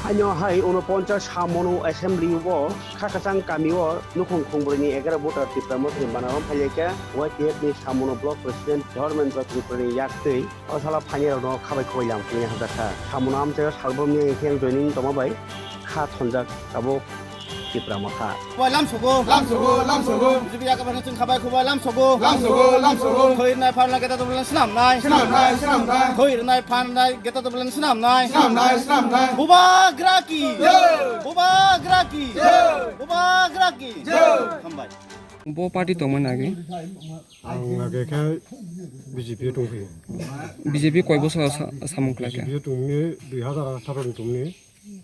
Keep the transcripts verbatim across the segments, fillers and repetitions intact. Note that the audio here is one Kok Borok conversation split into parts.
Haino hai unoponchas Samono Assembly o Khakachang kami o nukhung khungbrwi ni egaroh voter Tipra Motha ni bana rom phailaikha Y T F ni Samono Block President Dharmendra Tripura ni yak twi o salo phainai rok no khabai khwbai lam twi hajak kha. Samono amchaio salbrum ni hinkhe joining tongma bai kha thonjak tabuk Tipra Motha. Khwbai lam sugo, lam sugo, lam sugo. B J P yak bana chwng khabai khwbai lam sugo. Lam sugo, lam sugo. Thoi rwnai phan rwnai geta doblen swnam nai. Swnam nai, swnam nai. Thoi rwnai phan rwnai geta doblen swnam nai. Swnam nai, swnam nai. Bubagra ki. Jai. Bubagra ki. Jai. Bubagra ki. Jai. Hambai. Bo party tongmani age? Ang age khe B J P tongphio. B J P koi bosor sa-, samung khlai kha? B J P tongni dui hazar atharo ni tongni.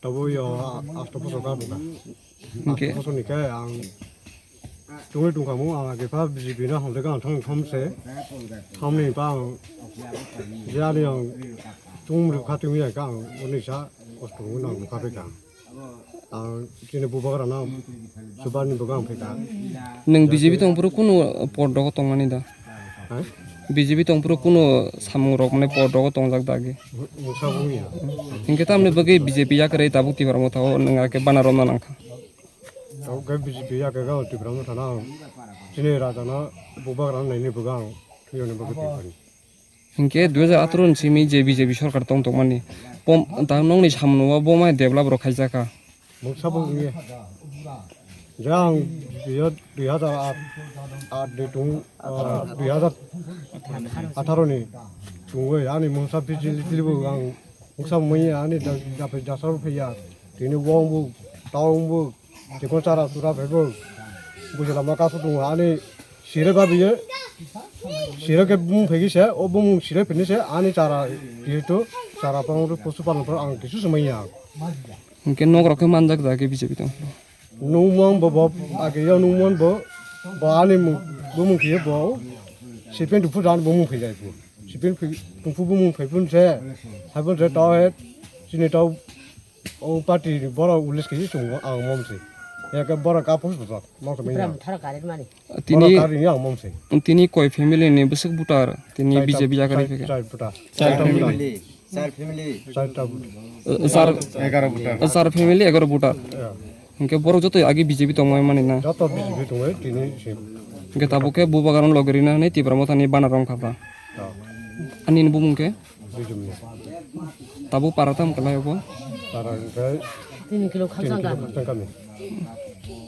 Tabo yo asto bosor ka buka. Hingke? Asto bosor ni khe ang tungwi tungkhamu, ang age pha B J P no hamle ka ang thang thom se. Thomni pa ang jani ang tung ri kha tungwi ang ka ang uni sa kosto nang kha pe ka. Ang chini bubagra na subani buga ang pe ka. Nwng B J P tong phuru kunu pod rogo tongmani da? Ha? B J P tong phuru kunu samung rok mane pod rogo tongjak da age? Mungsa bung ya. Hingke tamni bagwi B J P yakarwi tabuk Tipra Motha o nwng ake bana romna nangkha. Tabuk khe B J P yakarwi Tipra Motha no chini raja no bubagra no naini buga ang thwiyoni bagwi tongphani. Hingke dui hajar atharo ni simi je B J P sorkar tong tongmani. Pom-, ta nongni samung o bo mai develop rok khaijak kha. Mungsa bo wngya. Je ang biyo dui hazar aat, aat ni tung, ah, dui hazar atharo ni tungwi ani mungsa bijili tilibo ang mungsa manya ani da-, dapai dasar phaiya. Tini wong bo, taung bo, tikon chara chura phaibo. Bujila ma kasu tung ani sire ba biye. Sire ke bumung phaigi se, o bumung sire phini se ani chara jihetu chara pang posu palan pang ang kisu se manya. Hingke nok rok khe manjak da khe B J P tong. Nungmung bo, bo age yo nungmung bo, bo ani mung, bumung khe bo sipin duphur dan bumung phai jai bo. Sipin phi, tungphu bumung phai phun se, hai phun se tao he, chini tao o party ni borok ulis khe chungo ang mom se. Ya ke borok ka post bo, mong to manya. Tini, borok ka ring ang mom se. Tini koi family ni bwswk voter, tini B J P yakarwi phai kha? Chai voter. Chai family. Char family. Char ta voter. Eh, char, egaro voter. Eh, char family, egaro voter. Ya. Hingke borok joto agi B J P tongmani na? Joto B J P tongmani, tini se. Hingke tabuk khe bubagra no logi rina hinwi Tipra Motha ni bana rom kha ba. Ya. Ani ni bumung khe? Bijumni. Tabuk para tam kalai bo? Para hingke tini kilo khakchang kami.